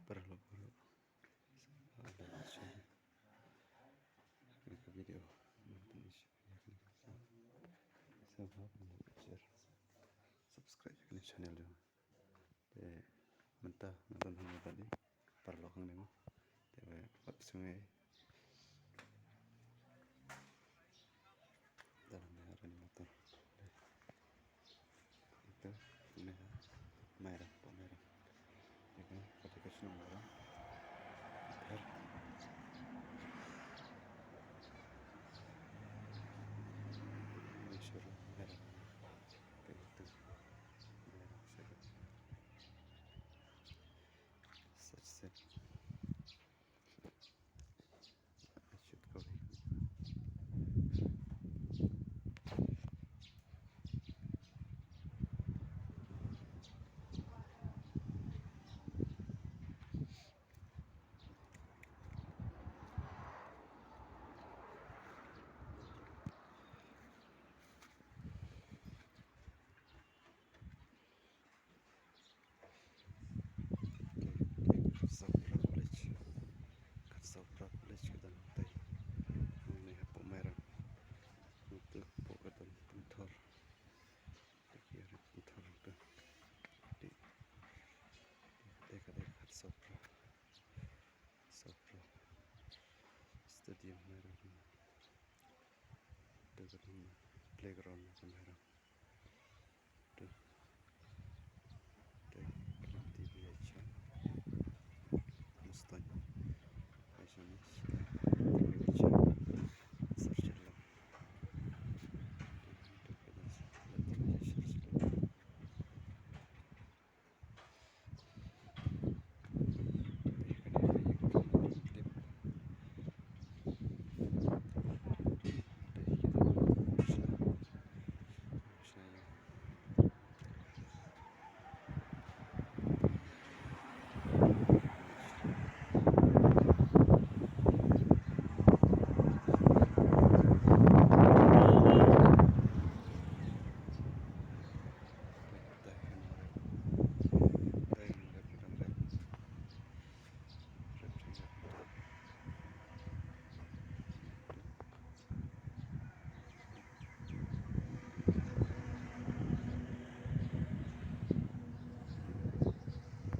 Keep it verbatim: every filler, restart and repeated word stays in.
Paralok, paralok. Ka video. Subscribe ïa kane ka channel jong. Te mynta nga don hangne bad i paralok hangne mo. Te ba pat sngi. Dalam ni ada ni motor. Itu ni Mairang, Pok Mairang. Ini pada ke senang orang. Ini suruh Mairang. Itu Mairang suruh. Set, set. Kharsaupra village. Kharsaupra village ka dang tai. Ngi hapoh Mairang. Ngi tu hapoh ka dang Pynthor. Te ki ri Pynthor tu. Te ka dei Kharsaupra. Kharsaupra. Stadium Mairang. Te ka dang playground ka Mairang.